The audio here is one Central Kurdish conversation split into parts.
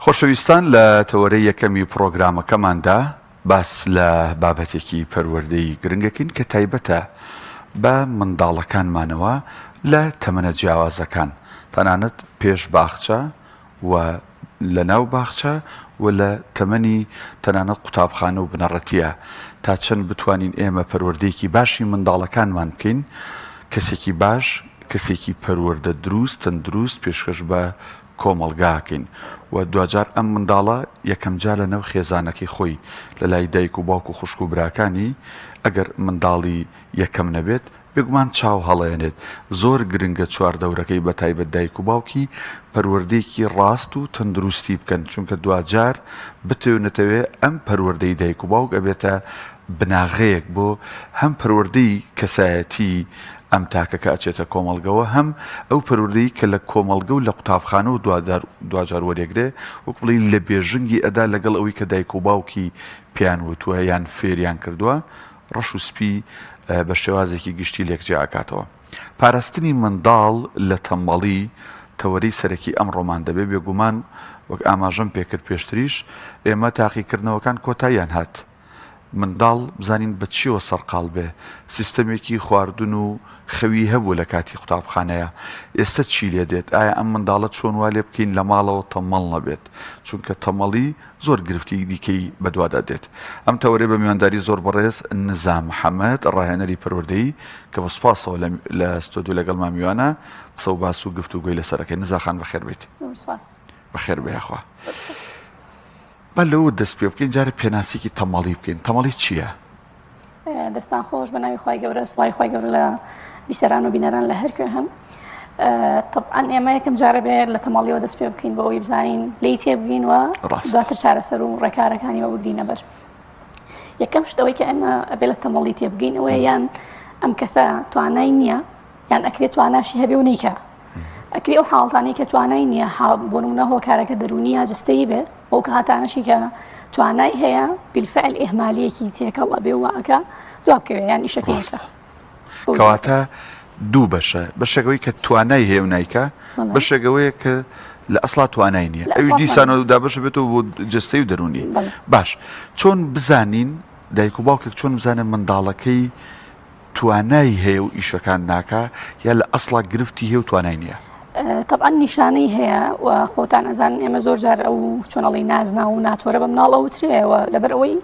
خۆشەویستان لە تەوەرەی یەکەمی پڕۆگرامەکەماندا باس لە بابەتێکی پەروەردەی گرنگەکەین کە تایبەتە بە منداڵەکانمانەوە لە تەمەنە جیاوازەکان تەنانەت پێش باخچە و لە ناو باخچە و لە تەمەنی تەنانەت قوتابخانە و بنەڕەتیە تا چەند بتوانین ئێمە پەروەردەیەکی باشی منداڵەکانمان بکەین کەسێکی باش کەسێکی پەروەردە دروست تەندروست پێشکەش بە کۆمەڵگا ئەکەین و دواجار ئەم منداڵە یەکەم جار لە ناو خێزانەکەی خۆی لە لای دایک و باوک و خوشک و براکانی ئەگەر منداڵی یەکەم نەبێت بێگومان چاو هەڵەیەنێت زۆر گرنگە چواردەورەکەی بە تایبەت دایک و باوکی پەروەردەیەکی ڕاست و تەندروستی بکەن چونکە دواجار بتەوێ نەتەوێ ئەم پەروەردەی دایک و باوک ئەبێتە بناغەیەک بۆ هەم پەروەردەی کەسایەتی ئەم تاکە کە ئەچێتە کۆمەڵگەوە هەم ئەو پەروەردەی کە لە کۆمەڵگە و لە قوتابخانە و دواجار وەرێگرێ وەک بڵێی لە بێژنگی ئەدا لەگەڵ ئەوەی کە دایک و باوکی پێیان وتووە یان فێریان کردووە ڕەش و سپی بە شێوازێکی گشتی لێک جیا ئەکاتەوە. پاراستنی منداڵ لە تەمبەڵی تەوەرەی سەرەکی ئەمڕۆمان دەبێ، بێگومان وەک ئاماژەم پێکرد پێشتریش ئێمە تاقیکردنەوەکان کۆتاییان هات، منداڵ بزانین بە چیەوە سەرقاڵ بێ، سیستەمێکی خواردن و خەوی هەبوو لە کاتی قوتابخانەیا، ئێستە چی لێ دێت، ئایا ئەم منداڵە چۆن وا لێ بکەین لە ماڵەوە تەمەڵ نەبێت، چونکە تەمەڵی زۆر گرفتی دیکەی بەدوادا دێت. ئەم تەوەرەی بە میوانداری زۆر بەڕێز نزا محەمەد، ڕاهێنەری پەروەردەیی کە بە سوپاسەوە لە لە ستۆدیۆ لەگەڵمان میوانە، قسە و باس و گفتوگۆی لەسەر ئەکەین. نزا خان بەخێر بێیت. زۆر سوپاس. بەخێر بێی یاخوا. با لەوە دەست پێ بکەین جارێ پێناسێکی تەمەڵی بکەین. تەمەڵی چییە؟ دەستان خۆش بە ناوی خوای گەورە سڵاوی خوای گەورە لە بیسەران و بینەران لە هەر کوێ هەن طبعا ئێمە یەکەم جارە بێ لە تەمەڵیەوە دەست پێ بکەین بۆ ئەوەی بزانین لێی تێبگەین و دواتر چارەسەر و ڕێکارەکانی وە بگرینە بەر یەکەم شت ئەوەی کە ئێمە ئەبێ لە تەمەڵی تێبگەین ئەوەیە یان ئەم کەسە توانای نییە یان ئەکرێت تواناشی هەبێ و نیکە ئەکری ئەو حاڵتانی کە توانای نییە بۆ نمونە هۆکارەکە دەرونیە جستەیی بێ ئەو کاتانەشی کە توانای هەیە بالفعل ئیهمالیەکی تێکەڵ ئەبێ و ئەکا دوا بکەوێ یان ئیشەکەی ڕاستە کەواتە دوو بەشە بەشێک ئەوەی کە توانای هەیە و نایکا بەشێک ئەوەیە کە لە ئەسڵا توانای نییە ئەویش دیسانەوە دابەشە بێتەوە بۆ جەستەی و دەروونی باش چۆن بزانین دایک و باوکێک چۆن بزانێت منداڵەکەی توانای هەیە و ئیشەکان ناکا یا لە ئەسڵا گرفتی هەیە و توانای نییە؟ تەبعەن نیشانەی هەیە و خۆتان ئەزانن ئێمە زۆر جار ئەو چۆن ئەڵێی نازناو و ناتۆرە بە مناڵ ئەوترێ و لەبەر ئەوەی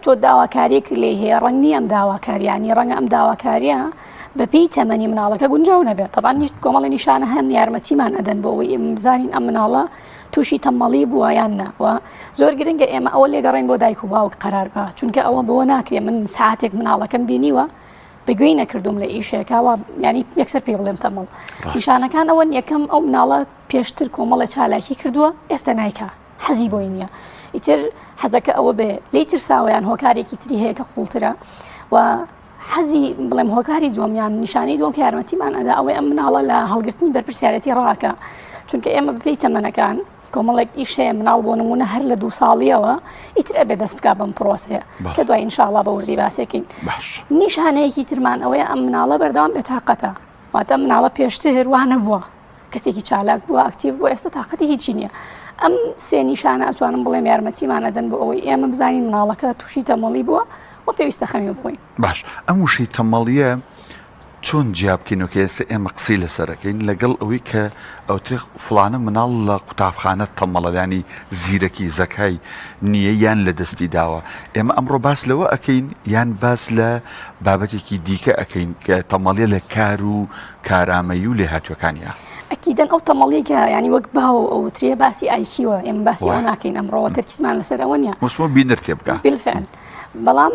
تۆ داواکاریەک لێی هەیە ڕەنگ نییە ئەم داواکاریانی ڕەنگە ئەم داواکاریە بەپێی تەمەنی مناڵەکە گونجاو نەبێت تەبعەن کۆمەڵی نیشانە هەن یارمەتیمان ئەدەن بۆ ئەوەی ئێمە بزانین ئەم مناڵە تووشی تەمەڵی بووە یان نا و زۆر گرنگە ئێمە ئەوە لێگەڕێن بۆ دایک و باوک قەرار بە چونکە ئەوە بەوە ناکرێ من ساعتێک مناڵەکەم بینیوە بەگوێی نەکردوم لە ئیشێکەوە ینی یەکسەر پێی بڵێم تەمەڵ نیشانەکان ئەوەن یەکەم ئەو مناڵە پێشتر کۆمەڵە چالاکی کردووە ئێستا نایکا حەزی بۆی نییە ئیتر حەزەکە ئەوە بێ لی ترساوەیان هۆکارێکی تری هەیە کە قوڵترە و حەزی بڵێم هۆکاری دووەم یان نیشانەی دووەم کە یارمەتیمان ئەدا ئەوەی ئەم مناڵە لە هەڵگرتنی بەرپرسیارەتی ڕاکە چونکە ئێمە بەپێی تەمەنەکان کۆمەڵێک ئیش هەیە مناڵ بۆ نمونە هەر لە دوو ساڵیەوە ئیتر ئەبێ دەست بکا بەم پرۆسەیە کە دوای ئینشاءڵا بە وردی باسێکین نیشانەیەکی ترمان ئەوەیە ئەم مناڵە بەردەوام بێتاقەتە واتە مناڵە پێشتر وانە بووە کەسێکی چالاک بووە ئەکتیڤ بووە ئێستا تاقەتی هیچی نییە ئەم سێ نیشانە ئەتوانم بڵێم یارمەتیمان ئەدەن بۆ ئەوەی ئێمە بزانین مناڵەکە تووشی تەمەڵی بووە و پێویستە خەمی بخۆین. باش ئەم وشەی تەمەڵیە چۆن جیا بکەینەوە کە ئێستا ئێمە قسەی لەسەر ئەکەین لەگەڵ ئەوەی کە ئەوترێ فڵانە مناڵ لە قوتابخانە تەمەڵە یانی زیرەکی زەکای نییە یان لە دەستی داوە ئێمە ئەمڕۆ باس لەوە ئەکەین یان باس لە بابەتێکی دیکە ئەکەین کە تەمەڵیە لە کار و کارامەیی و لێهاتووەکانیا. ئەکیدەن ئەو تەمەڵیەی کە یانی وەک باو ئەوترێ باسی ئایکیوە ئێمە باسی ئەوە ناکەین ئەمڕۆ تەرکیزمان لەسەر ئەوە نییە وسمە بینەر تێبگا بالفعل بەڵام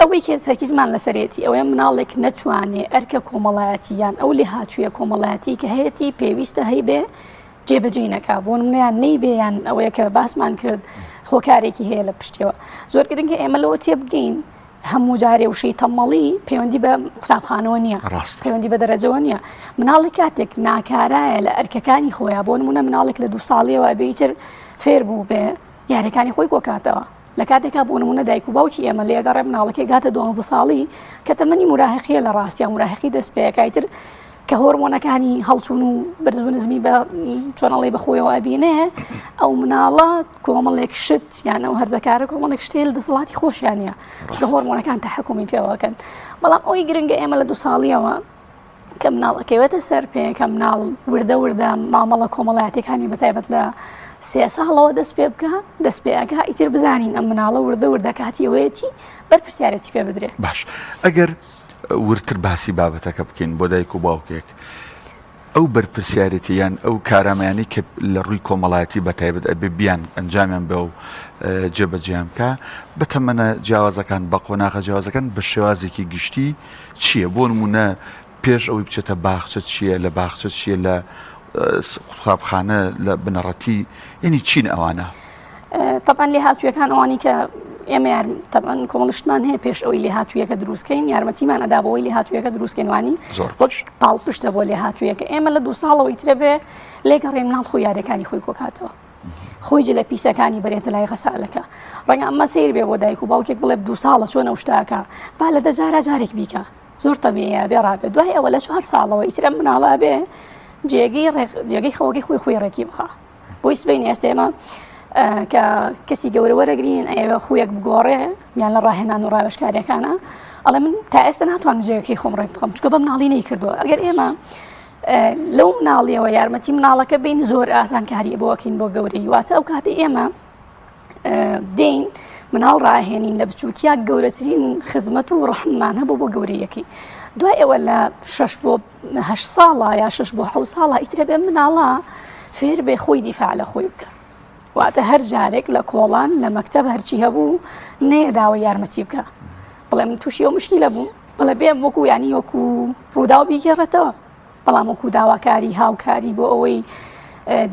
ئەوەی کە تەرکیزمان لەسەرێتی ئەوەیە مناڵێک نەتوانێ ئەرکە کۆمەڵایەتی یان ئەو لێهاتوویە کۆمەڵایەتی کە هەیەتی پێویستە هەیبێ جێبەجێی نەکا بۆ نمونە یان نەیبێ یان ئەوەیە کە باسمان کرد هۆکارێکی هەیە لە پشتەوە زۆر گرنگە ئێمە لەوە تێبگەین هەموو جارێ وشەی تەمەڵی پەیوەندی بە قوتابخانەوە نییە ڕاست پەیوەندی بە دەرەجەوە نییە مناڵی کاتێک ناکارایە لە ئەرکەکانی خۆیان بۆ نمونە مناڵێک لە دوو ساڵیەوە بێتر فێر بوو بێ یاریەکانی خۆی کۆکاتەوە لە کاتێکا بۆ نمونە دایک و باوکی ئێمە لێگەڕێ مناڵەکەی گاتە دوانزە ساڵی کە تەمەنی مراهقیە لە ڕاستیا مراهقی دەست پێەکایتر. کە هۆرمۆنەکانی هەڵچوون و بەرز و نزمی بە چۆنەڵی بەخۆیەوە ئەبینێ ئەو مناڵە کۆمەڵێک شت یان ئەو هەرزەکارە کۆمەڵێک شتێ لە دەسەڵاتی خۆشیانە چونکە هۆرمۆنەکان تەحکومی پێوەکەن بەڵام ئەوی گرنگە ئێمە لە دو ساڵیەوە کە مناڵ ئەکەوێتە سەر پێ کە مناڵ وردە وردە مامەڵە کۆمەڵایەتەکانی بەتایبەت لە سێ ساڵەوە دەست پێ بکە دەست پێ ئەگا ئیتر بزانین ئەم مناڵە وردە وردە کاتیەوەیەتی بەرپرسیارەتی پێ بدرێ باش ئەگەر وردتر باسی بابەتەکە بکەین بۆ دایک و باوکێک ئەو بەرپرسیارێتی یان ئەو کارامەیانەی کە لە ڕووی کۆمەڵایەتی بە تایبەت ئەبێ بیان ئەنجامیان بە و جێبەجێیان بکە بە تەمەنە جیاوازەکان بە قۆناغە جیاوازەکان بە شێوازێکی گشتی چییە بۆ نمونە پێش ئەوەی بچێتە باخچە چییە لە باخچە چییە لە قوتابخانە لە بنەڕەتی یعنی چین ئەوانە؟ تەبعەن لێهاتوویەکان ئەوانی کە ئێمە یار تەبعەن کۆمەڵشتمان هەیە پێش ئەوەی لێهاتوویەکە دروستکەین یارمەتیمان ئەدا بۆی لێهاتوویەکە دروستکەین وانی زۆر وەک پاڵپشتە بۆ لێهاتوویەکە ئێمە لە دوو ساڵەوەی ترە بێ لێگەڕێ مناڵ خۆی یاریەکانی خۆی کۆکاتەوە خۆی جلە پیسەکانی بەرێتە لای غەسالەکە ڕەنگە ئەمە سیر بێ بۆ دایک و باوکێک بڵێ دوو ساڵە چۆن ئەو شتاکە با لە دەجارا جارێک بیکە زۆر تەبیعیە بێ ڕابێ دوای ئەوە لە چوار ساڵەوە ئیتر ئەم مناڵە بێ جێگەی جێگەی خەوەکەی خۆی خۆی ڕێکی بخا بۆی سبەینێ ئێستا ئێمە کە کەسی گەورە وەرەگرین ئەوە خویەک بگۆڕێ یان لە ڕاهێنان و ڕاوێژکاریەکانە ئەڵێ من تا ئێستا ناتوانم جێگەکەی خۆم ڕێک بخەم چونکە بە مناڵی نەیکردووە ئەگەر ئێمە لەو مناڵیەوە یارمەتی مناڵەکە بین زۆر ئاسانکاری بۆکەین بۆ گەورەی واتە ئەو کاتی ئێمە دین مناڵ ڕاهێنین لە بچووکیا گەورەترین خزمەت و ڕەحممان هەبوو بۆ گەورەیەکەی دوای ئەوە لە شش بۆ هەشت ساڵە یا شش بۆ حەوت ساڵە ئیترە بێ مناڵە فێر بێ خۆی دیفاع لە خۆی بکە واتە هەر جارێک لە کۆڵان لە مەکتەب هەرچی هەبوو نەیەداوە یارمەتی بکە بڵێ من تووشی ئەو مشکیلە بوو بڵێ بێم وەکو ینی وەکو ڕووداو بیگێڕێتەوە بەڵام وەکو داواکاری هاوکاری بۆ ئەوەی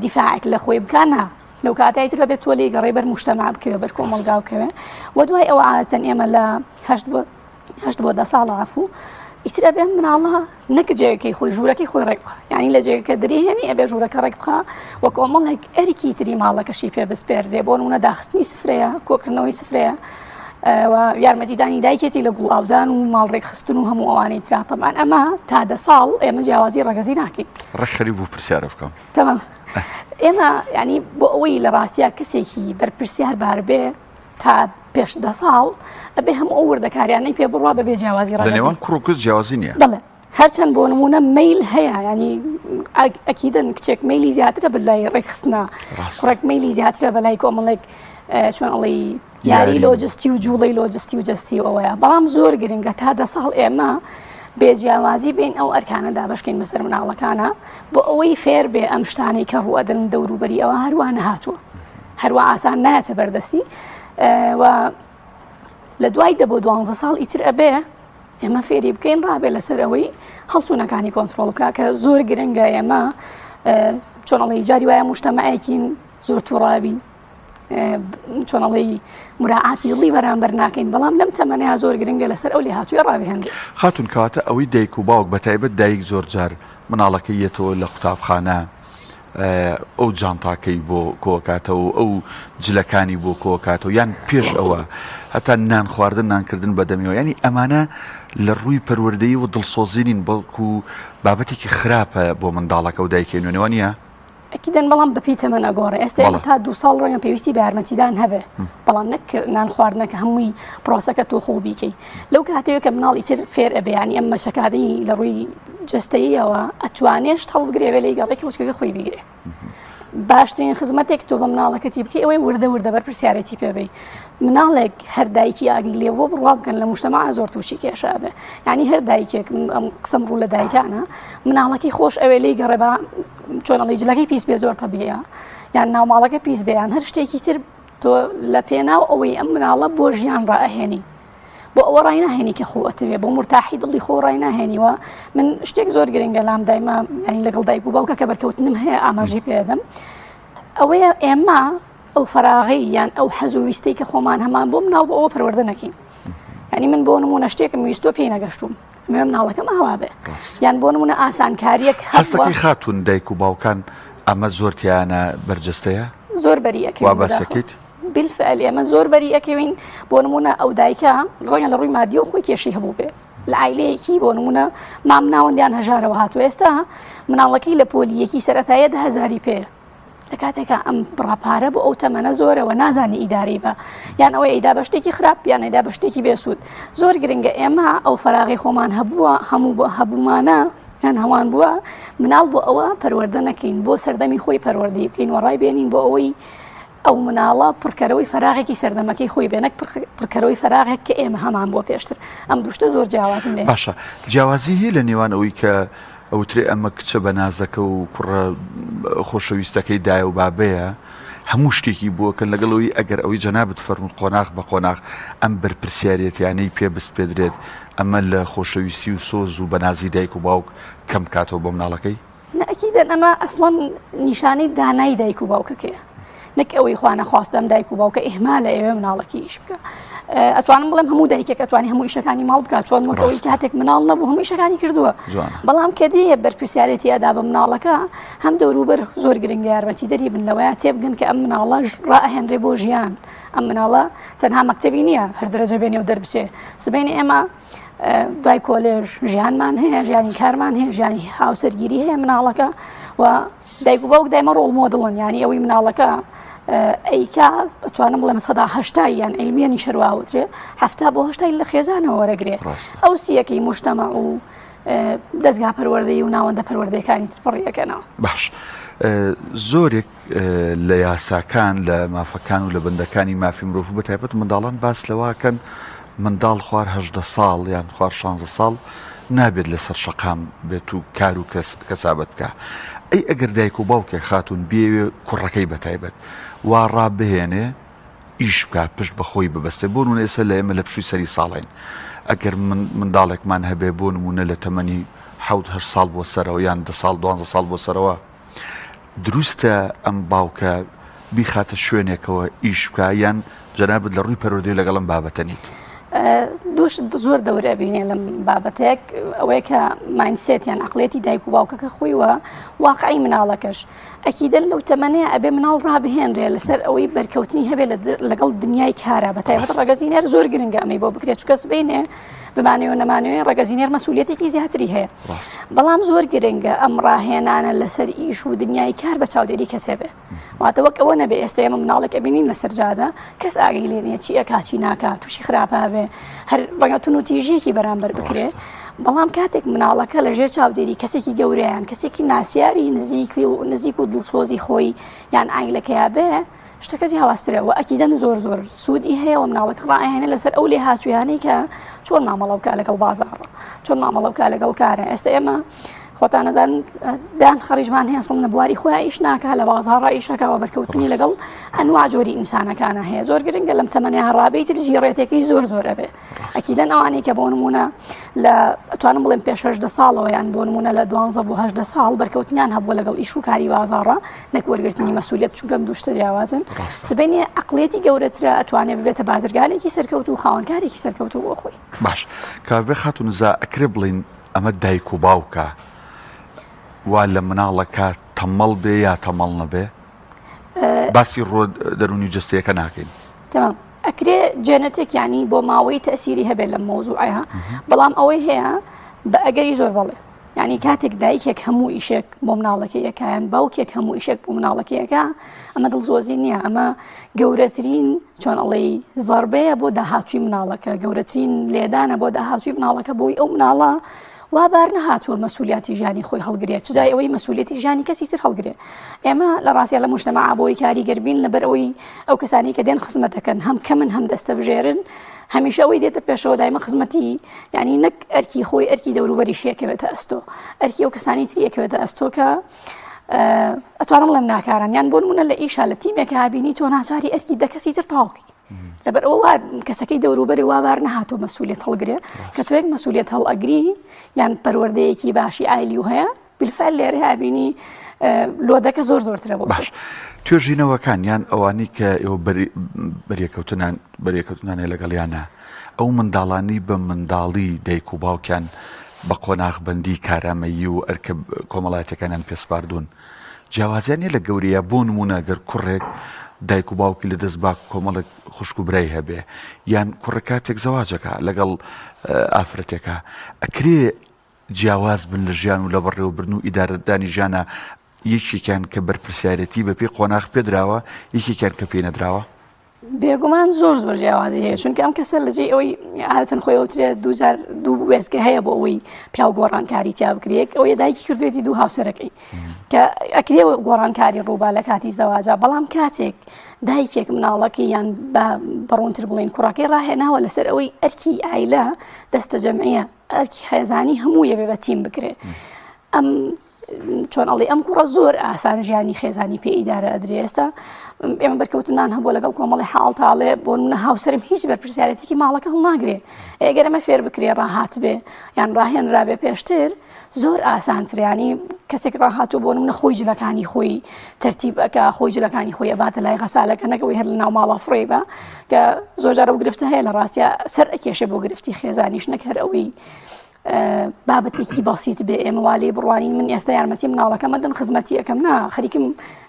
دیفاعێک لە خۆی بکە نا لەو کاتای تر بێت تۆ لێی گەڕێ بەر مشتەما بکەوێ بەر کۆمەڵگا بکەوێ و دوای ئەوە عادەتەن ئێمە لە هەشت بۆ هەشت بۆ دە ساڵ عفو ئیتر ئەبێ مناڵە نەک جێگەکەی خۆی ژوورەکەی خۆی ڕێک بخە یعنی لە جێگەکە دریهێنی ئەبێ ژوورەکە ڕێک بخە و کۆمەڵێک ئەرکی تری ماڵەکەشی پێ بسپێردرێ بۆ نمونە داخستنی سفرەیە کۆکردنەوەی سفرەیە و یارمەتیدانی دایکێتی لە گوڵاودان و ماڵ ڕێکخستن و هەموو ئەوانەی ترا تەبعەن ئەمە تا دە ساڵ ئێمە جیاوازی ڕەگەزی ناکەین ڕێک خەریک بوو پرسیارە بکەم تەمام ئێمە ینی بۆ ئەوەی لە ڕاستیا کەسێکی بەرپرسیار بار بێ تا پێش دە ساڵ ئەبێ هەموو ئەو وردەکاریانەی پێ بڕوا بەبێ جیاوازی ڕەگەزی. لە نێوان کوڕ و کچ جیاوازی نییە؟ بەڵێ هەرچەند بۆ نموونە مەیل هەیە ینی ئەکیدن کچێک مەیلی زیاترە بە لای ڕێکخستنە کوڕێک مەیلی زیاترە بە لای کۆمەڵێک چۆن ئەڵێی یاری لۆجستی و جوڵەی لۆجستی و جستی ئەوەیە بەڵام زۆر گرنگە تا دە ساڵ ئێمە بێ جیاوازی بین ئەو ئەرکانە دابشکەین بەسەر مناڵەکانە بۆ ئەوەی فێر بێ ئەم شتانەی کە ڕوئەدەن دەوروبەری ئەوە هەروە نەهاتووە هەروە ئاسان نایەتە بەردەستی و لە دوای دە بۆ دوانزە ساڵ ئیتر ئەبێ ئێمە فێری بکەین ڕابێ لەسەر ئەوەی هەڵچوونەکانی کۆنتترۆل بکە کە زۆر گرنگە ئێمە چۆنەڵی جاری وایە مشتەمەیەکین زۆر تووڕابین چۆنەڵی مراعاتی دڵی بەرامبەر ناکەین بەڵام لەم تەمەنەیە زۆر گرنگە لەسەر ئەو لێهاتووی ڕابهێنرێ. خاتون کەواتە ئەوەی دایک و باوک بەتایبەت دایک زۆر جار مناڵەکەی یەتەوە لە قوتابخانە ئەو جانتاکەی بۆ کۆکاتەوە ئەو جلەکانی بۆ کۆکاتەوە یان پێش ئەوە هەتا نان خواردن نانکردن بەدەمیەوە ینی ئەمانە لە ڕووی پەروەردەیی و دڵسۆزی نین بەڵکو بابەتێکی خراپە بۆ منداڵەکە و دایکی نوێنەوە نییە؟ ئەکیدەن بەڵام بەپێی تەمەن ئەگۆڕێ ئێستا ئێمە تا دوو ساڵ ڕەنگە پێویستی بە یارمەتیدان هەبێ بەڵام نەک نان خواردنەکە هەمووی پرۆسەکە تۆ خۆ بیکەی لەو کاتەیە کە مناڵ ئیتر فێر ئەبێ ینی ئەم مەشەکانی لە ڕووی جەستەییەوە ئەتوانێشت هەڵبگرێ بێ لێی گەڕێ کەوچکەکە خۆی بگرێ باشترین خزمەتێک تۆ بە مناڵەکەتی بکەی ئەوەی وردە وردە بەرپرسیارێتی پێ بی مناڵێک هەر دایکی ئاگری لێ بۆ بڕوا بکەن لە مشتەما زۆر تووشی کێشە بێ ینی هەر دایکێک ئەم قسەم ڕوو لە دایکانە مناڵەکەی خۆش ئەوێ لی گەڕێ بە چۆن ئەڵێی جلەکەی پیس بێ زۆر تەبیعە یان ناوماڵەکە پیس بێ یان هەر شتێکی تر تۆ لە پێناو ئەوەی ئەم مناڵە بۆ ژیان ڕائەهێنی بۆ ئەوە ڕای ناهێنی کە خۆ ئەتەوێ بۆ مرتاحی دڵی خۆ ڕای ناهێنیوە من شتێک زۆر گرنگە لام دایمە ینی لەگەڵ دایک و باوکە کە بەرکەوتنم هەیە ئاماژەی پێدەم ئەوەیە ئێمە ئەو فەراغەی یان ئەو حەز و ویستەی کە خۆمان هەمان بۆ مناڵ بۆ ئەوە پەروەردە نەکەین ینی من بۆ نمونە شتێکم ویستۆ پێی نەگەشتوم ئەمەوێ مناڵەکەم ئاوا بێ یان بۆ نمونە ئاسانکاریەک هەستەکەی خاتون دایک و باوکان ئەمە زۆر تیانە بەرجەستەیە زۆر بەری ئەکەوین وا باسەکەیت بالفعل ئێمە زۆر بەری ئەکەوین بۆ نمونە ئەو دایکە ڕەنگە لە ڕووی مادیەوە خۆی کێشەی هەبوو بێ. لە عایلەیەکی بۆ نمونە مام ناوەندیان هەژارەوە هاتووە ئێستا مناڵەکەی لە پۆلی یەکی سەرەتایە دە هەزاری پێ لە کاتێکا ئەم بڕە پارە بۆ ئەو تەمەنە زۆرەوە نازانی ئیداری بە یان ئەوەی ئەیدا بە شتێکی خراپ یان ئەیدا بە شتێکی بێسوود زۆر گرنگە ئێمە ئەو فەراغی خۆمان هەبووە هەموو بۆ هەبوومانە یان هەوان بووە مناڵ بۆ ئەوە پەروەردە نەکەین بۆ سەردەمی خۆی پەروەردەی بکەین و ڕای بێنین بۆ ئەوەی ئەو مناڵە پڕکەرەوەی فەراغێکی سەردەمەکەی خۆی بێ نەک پڕکەرەوەی فەراغێک کە ئێمە هەمان بووە پێشتر ئەم دوو شتە زۆر جیاوازن لە باشە جیاوازی هەیە لە نێوان ئەوەی کە ئەوترێ ئەمە کچە بە نازەکە و کوڕە خۆشەویستەکەی دایە و بابەیە هەموو شتێکی بۆکەن لەگەڵ ئەوی ئەگەر ئەوەی جەنابت فەرمووت قۆناغ بە قۆناغ ئەم بەرپرسیارەتیانەی پێ بسپێدرێت ئەمە لە خۆشەویستی و سۆز و بەنازی دایک و باوک کەم کاتەوە بۆ مناڵەکەی؟ نا ئەکیدەن ئەمە ئەسڵەن نیشانەی دانای دایک و باوکەکەیە نەک ئەوەی خوا نەخواستە ئەم دایک و باوکە ئیهمال ئەیەوێ مناڵەکەی ئیش بکە ئەتوانم بڵێم هەموو دایکێک ئەتوانی هەموو ئیشەکانی ماڵ بکات چۆن وەک ئەوەی کاتێک مناڵ نەبوو هەموو ئیشەکانی کردووە بەڵام کە دێ بەرپرسیارێتی ئەدا بە مناڵەکە هەم دەوروبەر زۆر گرنگە یارمەتی دەری بن لەوەیە تێبگەن کە ئەم مناڵەش ڕائەهێنرێ بۆ ژیان ئەم مناڵە تەنها مەکتەبی نییە هەر دەرەجە بێنێ و دەربچێ سبەینێ ئێمە دوای کۆلێژ ژیانمان هەیە ژیانی کارمان هەیە ژیانی هاوسەرگیری هەیە مناڵەکە و دایک و باوک دایمە ڕۆڵ مۆدڵن ینی ئەوەی مناڵەکە ئەیکا بتوانم بڵێم 180 یان علمیانی شەرواوترێ هەفتا بۆ هەشتای لە خێزانەوە وەرەگرێ ئەو سیەکەی مشتەمە و دەستگا پەروەردەی و ناوەندە پەروەردەکانی تر پڕیەکەنەوە باش زۆرێک لە یاساکان لە مافەکان و لە بەندەکانی مافی مرۆڤ و بەتایبەت منداڵان باس لەوەکەن منداڵ خوار 18 ساڵ یان خوار 16 ساڵ نابێت لەسەر شەقام بێت و کار و کەس کەسابەت بکە ئەی ئەگەر دایک و باوکێک خاتون بێوێ کوڕەکەی بەتایبەت وا ڕابهێنێ ئیش بکا پشت بە خۆی ببەستێ بۆ نمونە ئێستا لە ئێمە لە پشووی سەری ساڵین ئەگەر من منداڵێکمان هەبێ بۆ نمونە لە تەمەنی حەوت هەشت ساڵ بۆ سەرەوە یان دە ساڵ دوانزە ساڵ بۆ سەرەوە دروستە ئەم باوکە بیخاتە شوێنێکەوە ئیش بکا یان جەنابت لە ڕووی پەروەردەی لەگەڵ ئەم بابەتە نیت؟ دووش زۆر دەور ئەبینێ لەم بابەتەیەک ئەوەیە کە mindset یان عقلێتی دایک و باوکەکە خۆی وە واقعی مناڵەکەش ئەکیدەن لەو تەمەنەیە ئەبێ مناڵ ڕابهێنرێ لەسەر ئەوەی بەرکەوتنی هەبێ لەگەڵ دنیای کارە بە تایبەت ڕەگەزی نێر زۆر گرنگە ئەمەی بۆ بکرێت چونکە سبەینێ بمانەوە نەمانەوێ ڕەگەزی نێر مەسوولەتێکی زیاتری هەیە بەڵام زۆر گرنگە ئەم ڕاهێنانە لەسەر ئیش و دنیای کار بە چاودێری کەسێ بێ واتە وەک ئەوە نەبێ ئێستا ئێمە مناڵێک ئەبینین لەسەر جادە کەس ئاگەی لێ نییە چی ئەکا چی ناکا تووشی خراپە بێ هەر ڕەنگە توندوتیژییەکی بەرامبەر بکرێ بەڵام کاتێک مناڵەکە لە ژێر چاودێری کەسێکی گەورەیان کەسێکی ناسیاری نزیکی و نزیک و دڵسۆزی خۆی یان ئایلەکەیا بێ شتەکە جیاوازترە و ئەکیدەن زۆر زۆر سوودی هەیە و مناڵەکە ڕائەهێنێ لەسەر ئەو لێهاتوویانەی کە چۆن مامەڵە بکا لەگەڵ بازاڕ چۆن مامەڵە بکا لەگەڵ کارە ئێستا ئێمە خۆتان نەزان دان خەڕیژمان هەیە سڵ لە بواری خۆیان ئیش ناکا لە بازاڕ ئیشەکەەوە بەرکەوتنی لەگەڵ ئەنوا جۆری ئینسانەکانە هەیە زۆر گرنگە لەم تەمەنە ڕابێت ژیڕێتێکی زۆر زۆر ئەبێ ئەکیدەن ئەوانەی کە بۆ نمونە لە ئەتوانم بڵێم پێش هەدە ساڵەوە یان بۆ نمونە لە دوانزە بۆ هەدە ساڵ بەرکەوتنیان هەبووە لەگەڵ ئیش و کاری بازاڕە نەک وەرگرتنی مەسوولێت چونکە ئەم دوو شتە جیاوازن سبەینێ عقلێتی گەورەترە ئەتوانێ ببێتە بازرگانێکی سەرکەوت و خاوەنکارێکی سەرکەوتو بۆ خۆی باش کاوێ خاتون نزا ئەکرێ بڵین ئەمە دایک و باوکە وا لە مناڵەکە تەمەڵ بێ یا تەمەڵ نەبێ باسی ڕۆ دەرونی جستەیەکە ناکەین تمام ئەکرێ جێنەتێک یانی بۆ ماوەی تەسیری هەبێت لەم مەوزوعەیە بەڵام ئەوەی هەیە بە ئەگەری زۆر بەڵێ یعنی کاتێک دایکێک هەموو ئیشێک بۆ مناڵەکەی یەکایان باوکێک هەموو ئیشێک بۆ مناڵەکەی یەکە ئەمە دڵزۆزی نییە ئەمە گەورەترین چۆن ئەڵێی زەربەیە بۆ داهاتوی مناڵەکە گەورەترین لێدانە بۆ داهاتوی مناڵەکە بۆی ئەو مناڵە وا بار نەهاتووە مەسولیاتی ژیانی خۆی هەڵگرێت چ جای ئەوەی مەسولیەتی ژیانی کەسی تر هەڵگرێ ئێمە لە ڕاستیا لە مجتەمەعا بۆی کاریگەر بین لەبەر ئەوەی ئەو کەسانی کە دێن خزمەت دەکەن هەم کەمن هەم دەستەبژێرن هەمیشە ئەوەی دێتە پێشەوە دایمە خزمەتی یعنی نەک ئەرکی خۆی ئەرکی دەوروبەریشی ئەکەوێتە ئەستۆ ئەرکی ئەو کەسانی تری ئەکەوێتە ئەستۆ کە ئەتوانم بڵێم ناکاران یان بۆ نمونە لە ئیشا لە تیمێکا بینی تۆ ناچاری ئەرکی دە کەسی تر تەواوکەی لەبەر ئەوە وا کەسەکەی دەوروبەری وا بار نەهاتوو مەسوولێت هەڵگرێ کە تۆ یەک مەسوولێت هەڵئەگری یان پەروەردەیەکی باشی ئایلی و هەیە بالفعل لێرە ئەبینی لۆدەکە زۆر زۆرترە بۆ باش توێژینەوەکان یان ئەوانی کە ئێوە بەریەکەوتنان بەریەکەوتنانێ لەگەڵیانە ئەو منداڵانی بە منداڵی دایک و باوکیان بە قۆناغبندی کارامەیی و ئەرکە کۆمەڵایەتەکانیان پێسپاردوون جیاوازیان نیە لە گەورەیە بۆ نمونە گەر کوڕێک. دایک و باوکی لە دەست با کۆمەڵێک خوشک و برای هەبێ یان کوڕە کاتێک زەواجەکە لەگەڵ ئافرەتێکە ئەکرێ جیاواز بن لە ژیان و لە بەڕێوەبردن و ئیدارەدانی ژیانە یەکێکیان کە بەرپرسیارەتی بە پێی قۆناغ پێدراوە یەکێکیان کە پێی نەدراوە؟ بێگومان زۆر زۆر جیاوازی هەیە چونکە ئەم کەسە لە جێی ئەوەی عادەتەن خۆی ئەوترێ دووجار دوو وێستگە هەیە بۆ ئەوەی پیاو گۆڕانکاری تیا بکرێت ئەوەیە دایکی کردوێتی دوو هاوسەرەکەی کە ئەکرێ گۆڕانکاری ڕووبا لە کاتی زەواجا بەڵام کاتێک دایکێک مناڵەکەی یان بە بەڕوونتر بڵین کوڕەکەی ڕاهێناوە لەسەر ئەوەی ئەرکی ئایلە دەستە جەمعیە ئەرکی خێزانی هەموو یەبێ بە تیم بکرێ ئەم چۆن ئەڵێ ئەم کوڕە زۆر ئاسان ژیانی خێزانی پێ ئیدارە ئەدرێ ئێستا ئێمە بەرکەوتنمان هەبووە لەگەڵ کۆمەڵی حاڵ تاڵێ بۆ منە هاوسەرم هیچ بەرپرسیارەتێکی ماڵەکە هەڵناگرێ ئەگەر ئەمە فێر بکرێ ڕاهات بێ یان ڕاهێنرابێ پێشتر زۆر ئاسانتریانی کەسێک ڕاهاتوو بۆ منە خۆی جلەکانی خۆی تەرتیب ئەکا خۆی جلەکانی خۆی ئەباتە لای غەسالەکە نەکەوەی هەر لە ناو ماڵا فڕێ بە کە زۆر جارە و گرفتە هەیە لە ڕاستە سەر ئەکێشێ بۆ گرفتی خێزانیش نەک هەر ئەوەی بابەتێکی بەسیت بێ ئێمە وا لێی بڕوانین من ئێستا یارمەتی مناڵەکەم ئەدەم خزمەتی ئەەکەم نا خەریکم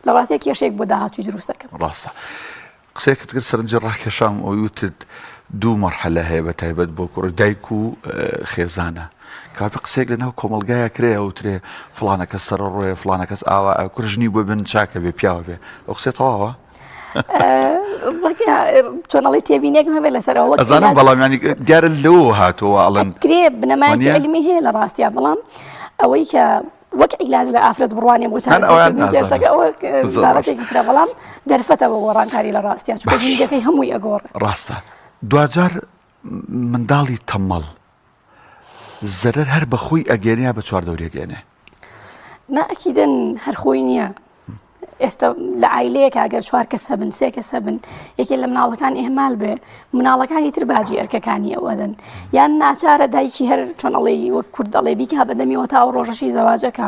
لە ڕاستە کێشێک بۆ داهاتوی دروست دەکەم. ڕاستە قسەیەکت کرد سەرنجی ڕاکێشام ئەوەی وتت دوو مەرحەلە هەیە بە تایبەت بۆ کوڕ دایک و خێزانە کاپی قسەیەک لە ناو کۆمەڵگایە کرێ ئەوترێ فڵانە کەس سەرڕۆیە فڵانە کەس ئاوا کوڕ ژنی بۆ بن چاکە بێ پیاوە بێ ئەو قسەی تەواوە چۆن ئەڵێ تێبینێکم هەبێت لەسەر ئەوە ئەزانم بەڵام ینی دیارە لەوە هاتووە ئەڵێن کرێ بنەمایەکی عیلمی هەیە لە ڕاستیا بەڵام ئەوەی کە وەک عیلاج لە ئافرەت بڕوانێ بۆ چارەسەرکردنی کێشەکە ئەوە بابەتێکی ترە بەڵام دەرفەتە بۆ گۆڕانکاری لە ڕاستیا چونکە ژینگەکەی هەمووی ئەگۆڕێ. ڕاستە دواجار منداڵی تەمەڵ زەرەر هەر بە خۆی ئەگەێنێ یا بە چواردەوری ئەگەێنێ؟ نا ئەکیدن هەر خۆی نییە. ئێستا لە عیلەیەک ئەگەر چوار کەس هەبن سێ کەس هەبن یەکێ لە مناڵەکان ئێمال بێ مناڵەکانی تر باجی ئەرکەکانی ئەوەدەن یان ناچارە دایکی هەر چۆن ئەڵێ وەک کورد ئەڵێ بیکا بەدەمیەوە تا ئەو ڕۆژەشی زەواجەکە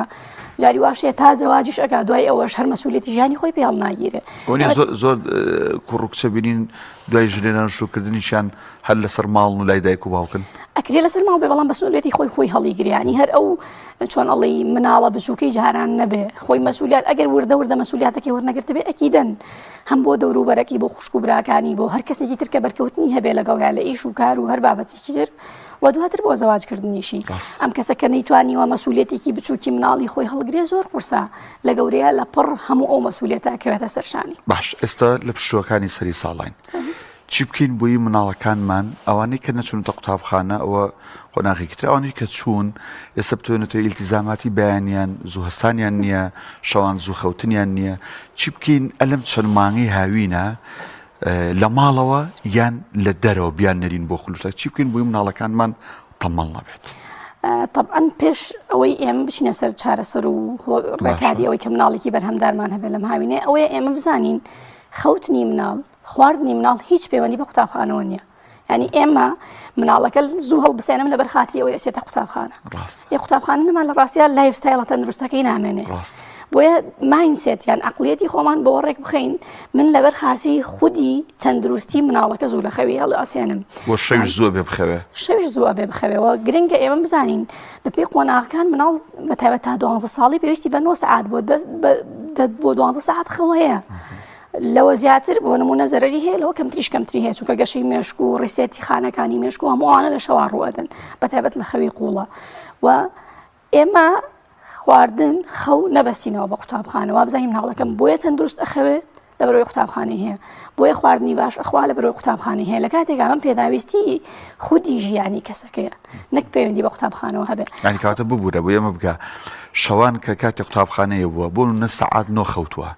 جاری واشەیە تا زەواجیش ئەکا دوای ئەوەش هەر مەسوولێتی ژیانی خۆی پێ هەڵناگیرێ زۆر کوڕ و کچە بینین دوای ژنێنان شوکردنیشیان هەر لەسەر ماڵن و لای دایک و باوکن؟ ئەکرێ لەسەر ماڵ بێ بەڵام مەسئولیەتی خۆی خۆی هەڵیگرێ ینی هەر ئەو چۆن ئەڵێی مناڵە بچووکەی جاران نەبێ خۆی مەسئولیات ئەگەر وردە وردە مەسئولیاتەکەی وەرنەگرتبێ ئەکیدەن هەم بۆ دەوروبەرەکی بۆ خوشک و براکانی بۆ هەر کەسێکی تر کە بەرکەوتنی هەبێ لەگەڵیا لە ئیش و کار و هەر بابەتێکی تر و دواتر بۆ زەواجکردنیشی ئەم کەسە کە نەیتوانیوە مەسئولیەتێکی بچووکی مناڵی خۆی هەڵگرێ زۆر قورسە لە گەورەیە لە پڕ هەموو ئەو مەسئولیەتە ئەکەوێتە سەر شانی. باش ئێستا لە پشووەکانی سەری ساڵین چی بکەین بۆی مناڵەکانمان ئەوانەی کە نەچونەتە قوتابخانە ئەوە قۆناغێکی تر ئەوانەی کە چوون ئێستا بتوێنێتەوە ئیلتیزاماتی بەیانیان زوو هەستانیان نییە شەوان زوو خەوتنیان نییە چی بکەین ئەلم چەند مانگەی هاوینە لە ماڵەوە یان لە دەرەوە بیان نەرین بۆ خلوشتە چی بکەین بۆی مناڵەکانمان تەمەڵ نەبێت. طبعا پێش ئەوەی ئێمە بچینە سەر چارەسەر و ڕێکاری ئەوەی کە مناڵێکی بەرهەمدارمان هەبێت لەم هاوینێ ئەوەیە ئێمە بزانین خەوتنی مناڵ خواردنی مناڵ هیچ پەیوەندی بە قوتابخانەوە نییە ینی ئێمە مناڵەکە زوو هەڵبسێنم لەبەر خاتری ئەوەی ئەچێتە قوتابخانە ڕاست قوتابخانە نەما لە ڕاستیا lifestyle ە تەندروستەکەی نامێنێ ڕاست بۆیە mindset یان عقلیەتی خۆمان بۆ ڕێک بخەین من لەبەر خاسی خودی تەندروستی مناڵەکە زوو لە خەوی هەڵئەسێنم بۆ شەویش زووە بێ بخەوێ شەویش زووە بێ بخەوێەوە گرنگە ئێمە بزانین بەپێی قۆناغەکان مناڵ بە تایبەت تا دوانزە ساڵی پێویستی بە 9 سعات بۆ بۆ دوانزە سعات خەو هەیە لەوە زیاتر بۆ نمونە زەرەری هەیە لەوە کەمتریش کەمتری هەیە چونکە گەشەی مێشک و reset ی خانەکانی مێشک و هەمووانە لە شەوا ڕوئەدەن بە تایبەت لە خەوی قوڵە و ئێمە خواردن خەو نەبەستینەوە بە قوتابخانە وابزانین مناڵەکەم بۆیە تەندروست ئەخەوێ لەبەرەوەی قوتابخانەی هەیە بۆیە خواردنی باش ئەخوا لەبەرەوەی قوتابخانەی هەیە لە کاتێکا ئەم پێداویستی خودی ژیانی کەسەکەیە نەک پەیوەندی بە قوتابخانەوە هەبێ یانی کەواتە ببورە بۆ ئێمە بگە شەوان کە کاتی قوتابخانەیە بووە بۆ نە سەعات نۆ خەوتووە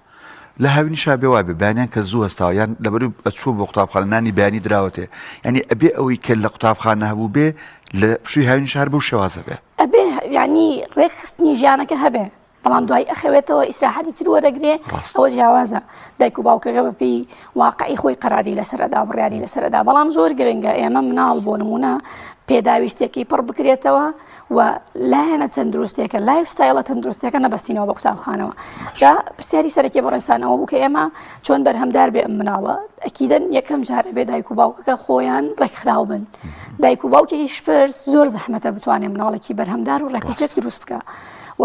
لە هاوینیشا بێ وابێ بەیانیان کە زوو هەستاوە یان لەبەر ئەچووە بۆ قوتابخانە نانی بەیانی دراوەتێ یعنی ئەبێ ئەوەی کە لە قوتابخانە هەبوو بێ لە پشووی هاوینیش هەر بەو شێوازە بێ. ئەبێ یعنی ڕێکخستنی ژیانەکە هەبێ بەڵام دوای ئەخەوێتەوە ئیسراحەتی تر وەرەگرێ ئەوە جیاوازە دایک و باوکەکە بەپێی واقعی خۆی قەراری لەسەر ئەدا بڕیاری لەسەر ئەدا بەڵام زۆر گرنگە ئێمە مناڵ بۆ نمونە پێداویستێکی پڕ بکرێتەوە و لایەنە تەندروستێکە lifestyle ە تەندروستەکە نەبەستینەوە بە قوتابخانەوە جا پرسیاری سەرەکی بەڕێزتان ئەوە بوو کە ئێمە چۆن بەرهەمدار بێ ئەم مناڵە ئەکیدەن یەکەم جارە بێ دایک و باوکەکە خۆیان ڕێکخراو بن دایک و باوکێکی شپرس زۆر زەحمەتە بتوانێت مناڵێکی بەرهەمدار و ڕێکوپێک دروست بکە و.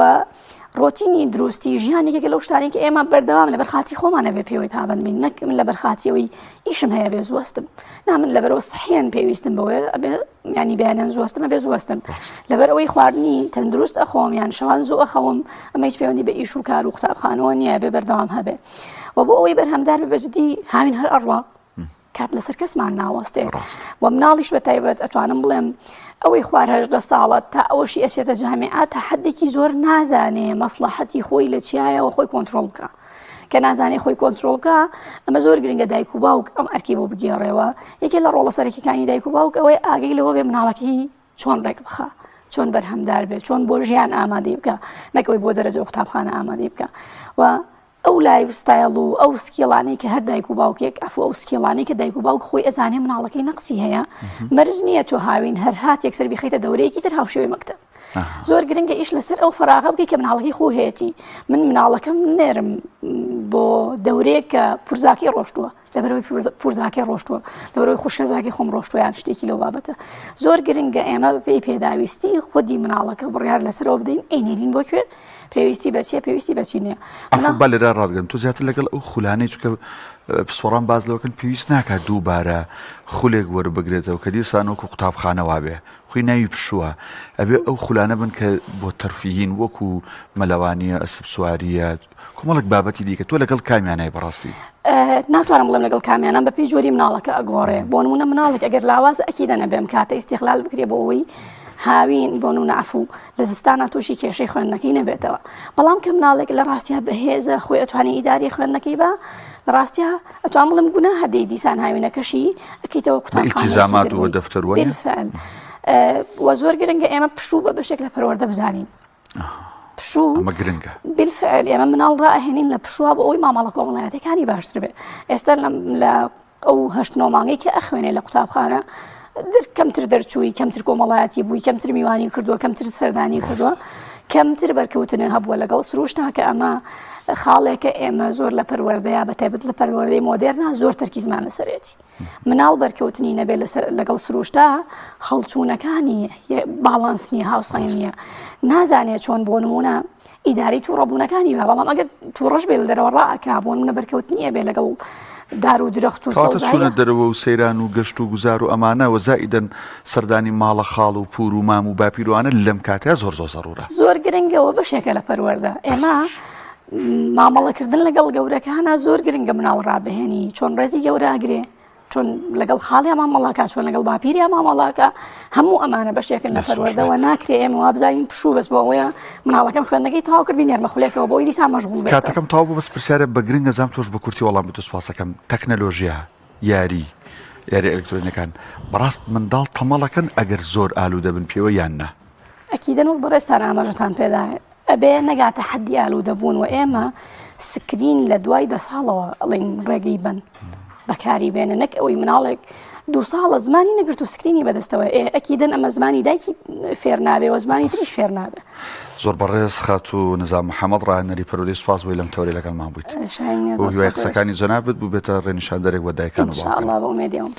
ڕۆتینی دروستی ژیان یەکێکە لەو شتانەی کە ئێمە بەردەوام لەبەر خاتری خۆمان ئەبێ پێوەی پابەند بین نەک من لەبەر خاتری ئەوەی ئیشم هەیە بێ زوەستم نا من لەبەرەوە سحیان پێویستم بەوەیە ئەبێ ینی بەیانیان زوەستم ئەبێ زوەستم لەبەر ئەوەی خواردنی تەندروست ئەخۆم یان شەوان زوو ئەخەوم ئەمە هیچ پەیوەندی بە ئیش و کار و قوتابخانەوە نییە بێ بەردەوام هەبێ و بۆ ئەوەی بەرهەمدار بێ بەجدی هاوین هەر ئەڕوا کات لەسەر کەسمان ناوەستێ و مناڵیش بە تایبەت ئەتوانم بڵێم ئەوەی خوار هەژدە ساڵە تا ئەوەشی ئەچێتە جامیعە تا حدێکی زۆر نازانێ مەسلحەتی خۆی لە چیایەوە خۆی کۆنتترۆل بکە کە نازانێ خۆی کۆنتترۆل بکە ئەمە زۆر گرنگە دایک و باوک ئەم ئەرکی بۆ بگێڕێەوە یەکێ لە ڕۆڵە سەرەکیەکانی دایک و باوک ئەوەی ئاگەی لەوە بێ مناڵەکەی چۆن ڕێک بخە چۆن بەرهەمدار بێ چۆن بۆ ژیان ئامادەی بکە نەکەوەی بۆ دەرەجە قوتابخانە ئامادەی بکە و ئەو life style و ئەو skill انەی کە هەر دایک و باوکێک عەفو ئەو skill انەی کە دایک و باوک خۆی ئەزانێ مناڵەکەی نەقسی هەیە مەرج نییە تۆ هاوین هەر هات یەکسەر بیخەیتە دەورەیەکی تر هاوشێوەی مەکتەب زۆر گرنگە ئیش لەسەر ئەو فەراغە بکەی کە مناڵەکەی خۆ هەیەتی من مناڵەکەم نێرم بۆ دەورەیەک کە پورزاکەی ڕۆشتووە لەبەرەوەی پورزاکەی ڕۆشتووە لەبەرەوەی خوشکەزاکەی خۆم ڕۆشتووە یان شتێکی لەو بابەتە زۆر گرنگە ئێمە بەپێی پێداویستی خودی مناڵەکە بڕیار لەسەرەوە بدەین ئەینێرین بۆ کوێ پێویستی بە چیە پێویستی بە چی نییە عەفو با لێرە ڕاتگرم تۆ زیاتر لەگەڵ ئەو خولانەی چونکە پسپۆڕان باس لەوەکەن پێویست ناکات دووبارە خولێک وەربگرێتەوە کە دیسان وەکو قوتابخانە وابێ خۆی ناوی پشووە ئەبێ ئەو خولانە بن کە بۆ تەرفیهین وەکو مەلەوانیە ئەسپ سواریە کۆمەڵێک بابەتی دیکە تۆ لەگەڵ کامیانای بەڕاستی؟ ناتوانم بڵێم لەگەڵ کامیانم بەپێی جۆری مناڵەکە ئەگۆڕێ بۆ نمونە مناڵێک ئەگەر لاواز ئەکیدە نەبێم کاتە ئیسیخلال بکرێ بۆ ئەوەی هاوین بۆ نمونە عفو لە زستانە تووشی کێشەی خوێندنەکەی نەبێتەوە بەڵام کە مناڵێک لە ڕاستیا بەهێزە خۆی ئەتوانێت ئیداری خوێندنەکەی بە لە ڕاستیا ئەتوان بڵم گوناهە دەی دیسان هاوینەکەشی ئەکەیتەوە قوتابخانە و دەفتەر بالفعل وە زۆر گرنگە ئێمە پشوو بە بەشێک لە پەروەردە بزانین پشوو ئەمە گرنگە بالفعل ئێمە مناڵ ڕائەهێنین لە پشووە بۆ ئەوەی مامەڵە کۆمەڵایەتەکانی باشتر بێت ئێستا لە ئەو هەشت نۆ مانگەی کە ئەخوێنێ لە قوتابخانە در کەمتر دەرچووی کەمتر کۆمەڵایەتی بووی کەمتر میوانی کردووە کەمتر سەردانی کردووە کەمتر بەرکەوتن هەبووە لەگەڵ سروشتا کە ئەمە خاڵێکە ئێمە زۆر لە پەروەردەیە بە تایبەت لە پەروەردەی مۆدێرنا زۆر تەرکیزمان لەسەرێتی مناڵ بەرکەوتنی نەبێت لەسەر لەگەڵ سروشتا هەڵچوونەکانی باڵانس نییە هاوسەنگ نییە نازانێت چۆن بۆ نمونە ئیداری تووڕەبوونەکانی بە بەڵام ئەگەر تووڕەش بێ لە دەرەوە ڕائەکا بۆ نمونە بەرکەوتنی ئەبێ لەگەڵ دار و درەخت و کەواتە چوونە دەرەوە و سەیران و گەشت و گوزار و ئەمانە و زائیدەن سەردانی ماڵە خاڵ و پوور و مام و باپیروانە لەم کاتەیا زۆر زۆر زەڕوورە. زۆر گرنگە و بەشێکە لە پەروەردە ئێمە مامەڵەکردن لەگەڵ گەورەکانە زۆر گرنگە مناڵ ڕابهێنی چۆن ڕێزی گەورە ئەگرێ چۆن لەگەڵ خاڵیا مامەڵاکە چۆن لەگەڵ باپیریا مامەڵاکە هەموو ئەمانە بەشێکن لە پەروەردەوە ناکرێ ئێمە وابزانین پشوو بەس بۆ ئەوەیە مناڵەکەم خوێندنەکەی تەواو کرد بینێرمە خولێکەوە بۆی دیسان مەشغوڵ بێت کاتەکەم تەواو بوو بەس پرسیارە بە گرنگە زام تۆش بە کورتی وەڵام بدە سوپاسەکەم تەکنەلۆژیا یاری یاری ئەلکترۆنیەکان بەڕاست منداڵ تەمەڵەکەن ئەگەر زۆر ئالوودە بن پێوە یان نا؟ ئەکیدەن وەک بەڕێزتان ئاماژەتان پێدا ئەبێ نەگاتە حەدی ئالوودەبوون و ئێمە screen لە دوای دە ساڵەوە ئەڵێن ڕێگەی بن بەکاری بێنە نەک ئەوەی مناڵێک دو ساڵە زمانی نەگرت و screen ی بەدەستەوە ئێ ئەکیدەن ئەمە زمانی دایکی فێر نابێ و زمانی تریش فێر نابێ. زۆر بەڕێز خاتوو نزام محەمەد ڕاهێنەری پەروەردەی سوپاس بۆی لەم تەوەرەی لەگەڵمان بوویت. شایانی بۆ هیوای قسەکانی جەنابت بووبێتە ڕێنیشاندەرێک بۆ دایکان و باوکان. ان شاء اللە بە ئومێدی ئەوم.